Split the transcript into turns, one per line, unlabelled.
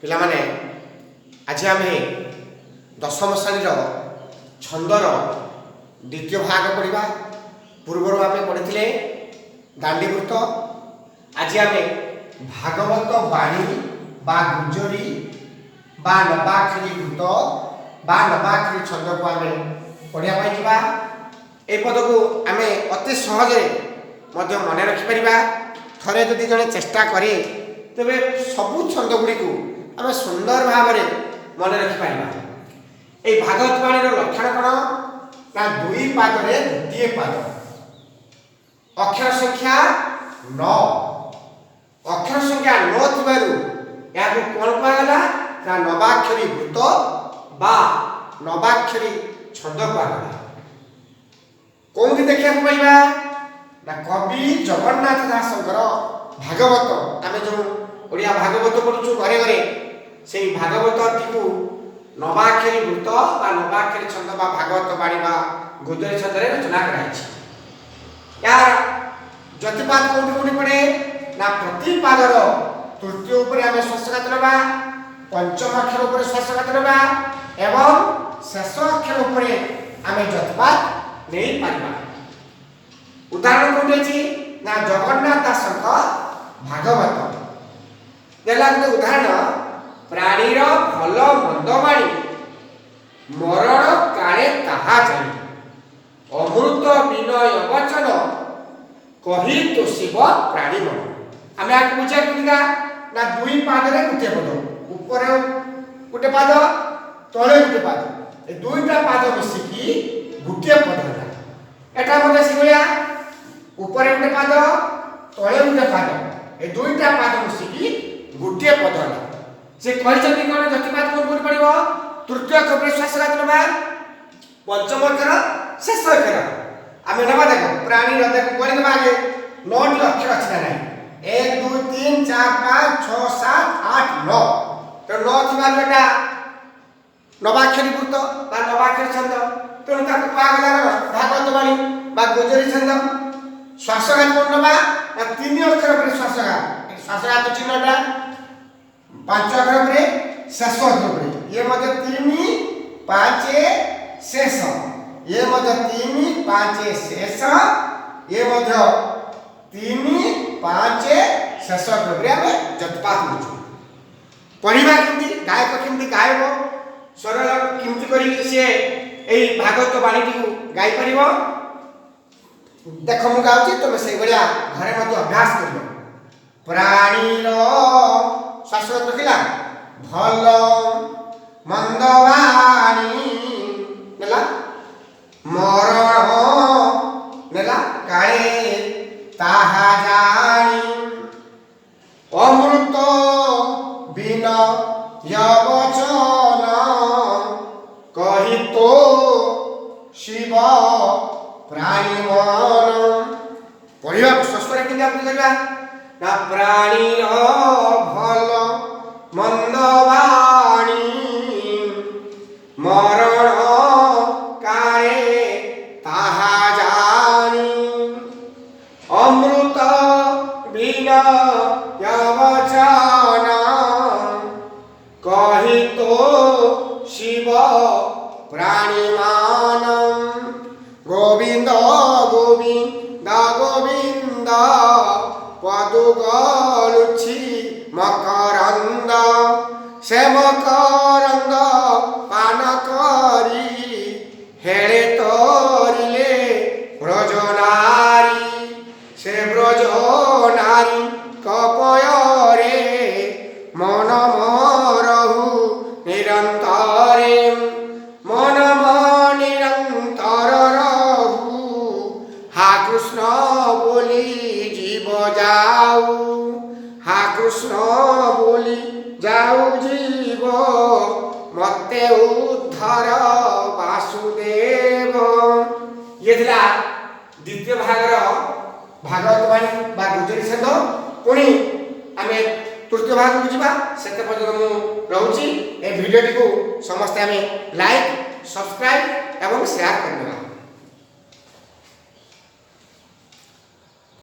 ପିଲାମାନେ, ଆଜି ଆମେ ଦଶମ ଶ୍ରେଣୀର ଛନ୍ଦର ଦ୍ୱିତୀୟ ଭାଗ ପଢ଼ିବା। ପୂର୍ବରୁ ଆମେ ପଢ଼ିଥିଲେ ଦାଣ୍ଡିବୃତ୍ତ। ଆଜି ଆମେ ଭାଗବତ ବାଣୀ ବା ଗୁଜରୀ ବା ନବାକ୍ଷରୀ ବୃତ୍ତ ବା ନବାକ୍ଷରୀ ଛନ୍ଦକୁ ଆମେ ପଢ଼ିବା ପାଇଁ ଯିବା। ଏହି ପଦକୁ ଆମେ ଅତି ସହଜରେ ମଧ୍ୟ ମନେ ରଖିପାରିବା। ଥରେ ଯଦି ଜଣେ ଚେଷ୍ଟା କରେ, ତେବେ ସବୁ ଛନ୍ଦ ଗୁଡ଼ିକୁ ଆମେ ସୁନ୍ଦର ଭାବରେ ମନେ ରଖିପାରିବା। ଏଇ ଭାଗବତ ବାଣୀର ଲକ୍ଷଣ କ'ଣ ନା ଦୁଇ ପାଦରେ ଗୋଟିଏ ପାଦ, ଅକ୍ଷର ସଂଖ୍ୟା 9। ଅକ୍ଷର ସଂଖ୍ୟା 9 ଥିବାରୁ ଏହାକୁ କ'ଣ କୁହାଗଲା ନା ନବାକ୍ଷରୀ ବୃତ୍ତ ବା ନବାକ୍ଷରୀ ଛନ୍ଦ କୁହାଗଲା। କୋଉଠି ଦେଖିବାକୁ ପାଇବା ନା କବି ଜଗନ୍ନାଥ ଦାସଙ୍କର ଭାଗବତ। ଆମେ ଯେଉଁ ଓଡ଼ିଆ ଭାଗବତ ପଢ଼ୁଛୁ ଘରେ ଘରେ, ସେଇ ଭାଗବତଟିକୁ ନବାକ୍ଷରୀ ବୃତ୍ତ ବା ନବାକ୍ଷରୀ ଛନ୍ଦ ବା ଭାଗବତ ବାଣୀ ବା ଗୁଜରୀ ଛନ୍ଦରେ ରଚନା କରାଯାଇଛି। ଏହାର ଯତିପାତ କୋଉଠି କୋଉଠି ପଡ଼େ ନା ପ୍ରତି ପାଦର ତୃତୀୟ ଉପରେ ଆମେ ଶ୍ୱାସଘାତ ନେବା, ପଞ୍ଚମ ଅକ୍ଷର ଉପରେ ଶ୍ୱାସଘାତ ନେବା ଏବଂ ଶେଷ ଅକ୍ଷର ଉପରେ ଆମେ ଯତିପାତ ନେଇପାରିବା। ଉଦାହରଣ କୋଉଠି ଅଛି ନା ଜଗନ୍ନାଥ ଦାସଙ୍କ ଭାଗବତ ଦେଲା ଗୋଟେ ଉଦାହରଣ। ପ୍ରାଣୀର ଭଲ ମନ୍ଦ ବାଣୀ, ମରଣ କାଳେ ତାହା ଜାଣି, ଅମୃତ ବିନୟ ବଚନ କହି ତୋଷିବ ପ୍ରାଣୀ ମନ। ଆମେ ଆକୁ ବୁଝିବା କେମିତିକା ନା ଦୁଇ ପାଦରେ ଗୋଟିଏ ପଦ, ଉପରେ ଗୋଟେ ପାଦ, ତଳେ ଗୋଟେ ପାଦ, ଏ ଦୁଇଟା ପାଦ ମିଶିକି ଗୋଟିଏ ପଦ ହେଲା। ଏଟା ମଧ୍ୟ ସେଇଭଳିଆ ଉପରେ ଗୋଟେ ପାଦ, ତଳେ ଗୋଟେ ପାଦ, ଏ ଦୁଇଟା ପାଦ ମିଶିକି ଗୋଟିଏ ପଦ ହେଲା। ସେ କହିଛନ୍ତି କ'ଣ? ଯତିପାତ କୋଉଠି କୋଉଠି ପଡ଼ିବ? ତୃତୀୟ ଅକ୍ଷର ଉପରେ ଶ୍ୱାସଘାତ ନେବା, ପଞ୍ଚମ ଅକ୍ଷର, ଶେଷ ଅକ୍ଷର ଆମେ ନେବା। ଦେଖ, ପ୍ରାଣୀର ଦେଖ, ଗଣିଦେବା ଆଗେ ନଅଟି ଅକ୍ଷର ଅଛି ନା ନାହିଁ। 1, 2, 3, 4, 5, 6, 7, 8, 9। ତେଣୁ 9 ଥିବାରୁ ଏଟା ନବାକ୍ଷରୀ ବୃତ୍ତ ବା ନବାକ୍ଷରୀ ଛନ୍ଦ। ତେଣୁ ତାକୁ କୁହାଗଲା କ'ଣ? ଭାଗବତ ବାଣୀ ବା ଗୁଜରୀ ଛନ୍ଦ। ଶ୍ୱାସଘାତ କୋଉଠି ନେବା ନା ତିନି ଅକ୍ଷର ଉପରେ ଶ୍ୱାସଘାତ, ଶ୍ୱାସଘାତ ଚିହ୍ନଟା ପାଞ୍ଚ ଅକ୍ଷର ଉପରେ, ଶେଷ ଅକ୍ଷର ଉପରେ। ଇଏ ମଧ୍ୟ 3, 5, ଶେଷ। ଇଏ ମଧ୍ୟ 3, 5, ଶେଷ। ଇଏ ମଧ୍ୟ 3, 5, ଶେଷ ଅକ୍ଷର ଉପରେ ଆମେ ଯତିପାତ ନେଉଛୁ। ପଢ଼ିବା କେମିତି? ଗାୟକ କେମିତି ଗାଇବ, ସରଳ କେମିତି କରିକି ସିଏ ଏଇ ଭାଗବତ ବାଣୀଟିକୁ ଗାଇପାରିବ? ଦେଖ, ମୁଁ ଗାଉଛି, ତମେ ସେଇଭଳିଆ ଘରେ ମଧ୍ୟ ଅଭ୍ୟାସ କରିବ। ପ୍ରାଣୀର ଶ୍ୱାସ ରଖିଲା, ଭଲ ମନ୍ଦ ବାଣୀ ନେଲା, ମରଣ ନେଲା କାଳେ ତାହା ଜାଣି, ଅମୃତ ବିନୟ ବଚନ କହି ତୋଷିବ ପ୍ରାଣୀ ମନ। ପଢିବା ସ୍ୱରରେ କେମିତି ଆବୃତ୍ତି କରିବା ନା ପ୍ରାଣୀର ଭଲ ମନ୍ଦ ବାଣୀ, ମରଣ କାଳେ ତାହା ଜାଣି, ଅମୃତ ବିନୟ ବଚନ କହି ତୋଷିବ ପ୍ରାଣୀ ମନ। ଗୋବିନ୍ଦ ଗୋବିନ୍ଦ ଗୋବିନ୍ଦ ପଦୁ ଗଳୁଛି ମକରନ୍ଦ, ସେ ମକରନ୍ଦ ପାନ କରି ହେଳେ ତରିଲେ ବ୍ରଜ ନାରୀ, ସେ ବ୍ରଜ ନାରୀ କପୟରେ ମନ ରହୁ ନିରନ୍ତରେ, ମନ ନିରନ୍ତର ରହୁ। ହା କୃଷ୍ଣ ବୋଲି ଜୀବ ଯାଉ, ହା କୃଷ୍ଣ ବୋଲି ଯାଉ ଜୀବ, ମତେ ଉଦ୍ଧାର ବାସୁଦେବ। ଇଏ ଥିଲା ଦ୍ୱିତୀୟ ଭାଗର ଭାଗବତ ବାଣୀ ବା ଗୁଜରୀ ଛନ୍ଦ। ପୁଣି ଆମେ ତୃତୀୟ ଭାଗକୁ ଯିବା, ସେତେ ପର୍ଯ୍ୟନ୍ତ ମୁଁ ରହୁଛି। ଏ ଭିଡ଼ିଓଟିକୁ ସମସ୍ତେ ଆମେ ଲାଇକ୍, ସବସ୍କ୍ରାଇବ୍ ଏବଂ ସେୟାର କରିନେବା।